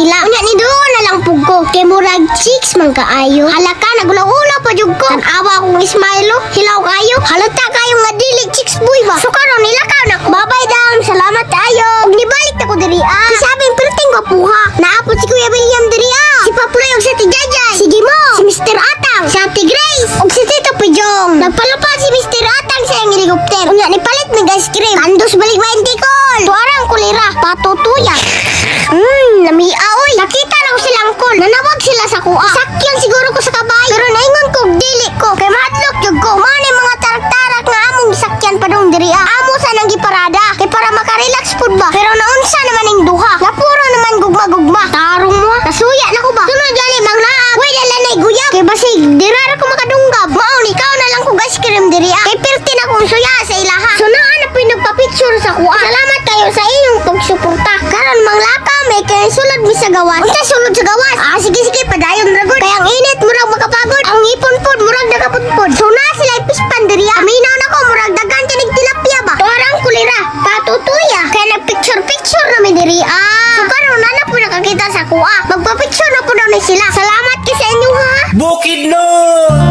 sila. Unya ni duol na lang pug ko. Kay murag chicks man kaayo. Hala ka, nagulaw-ulaw pa jud ko. Tan-awa akong smile oh. Hilaw kayo. Halata kayo nga dili chicks boy ba. So karon nilakaw na ko. Bye-bye down. Salamat kaayo. Ug nibalik na ko diri ah. Kasabing perting gwapuha. Naa pod si Kuya William diri ah. Si Paploy ug si Ate Jajay. Si Gimo. Si Mr. Atang. Si Ate Grace. Ug si Tito Pijong. Nagpalupad si Mr. Atang sa iyang helicopter. Unya nipalit mig ice cream. Kandos balik 20 kol. Tuarang kulira. Patutuya. Lamia oy. Nakita na ko silang kol. Nanawag sila sa kuha. Sakyan siguro ko sa kabayo. Pero naingon ko dili ko. Kay mahadlok jud ko. Mao ni mga tarak-tarak nga among gisakyan padung diri ah. Amo sa nang giparada. Kay para makarelax pud ba. Pero naunsa naman ning duha. Lapuro naman gugma-gugma. Tarong mo ah. Nasuya na ko ba. Sunod gani manglaag. Way dala nay guyab. Kay basig dira ra ko makadunggab. Mao ni kaon na lang ko ice cream diri ah. Kay perti na kong suya sa ilaha. So naa na po'y nagpa-picture sa kuha. Salamat kayo sa inyong pagsuporta. Karon manglakaw may kay sulod mi sa gawas. Unsa sulod sa gawas? Ah, sige sige, padayon ra gud. Kay ang init murag makapagod. Ang ipon pod murag nakapudpod. So na sila pispan diri ah. Minaw na ko murag daghan kinig tilapia ba. Tuarang kulira, patutuya. Kay nagpicture picture na mi diri ah. So karon na na po nakakita sa kuha. Magpa-picture na po daw ni sila. Salamat kay sa inyo ha. Bukidnon!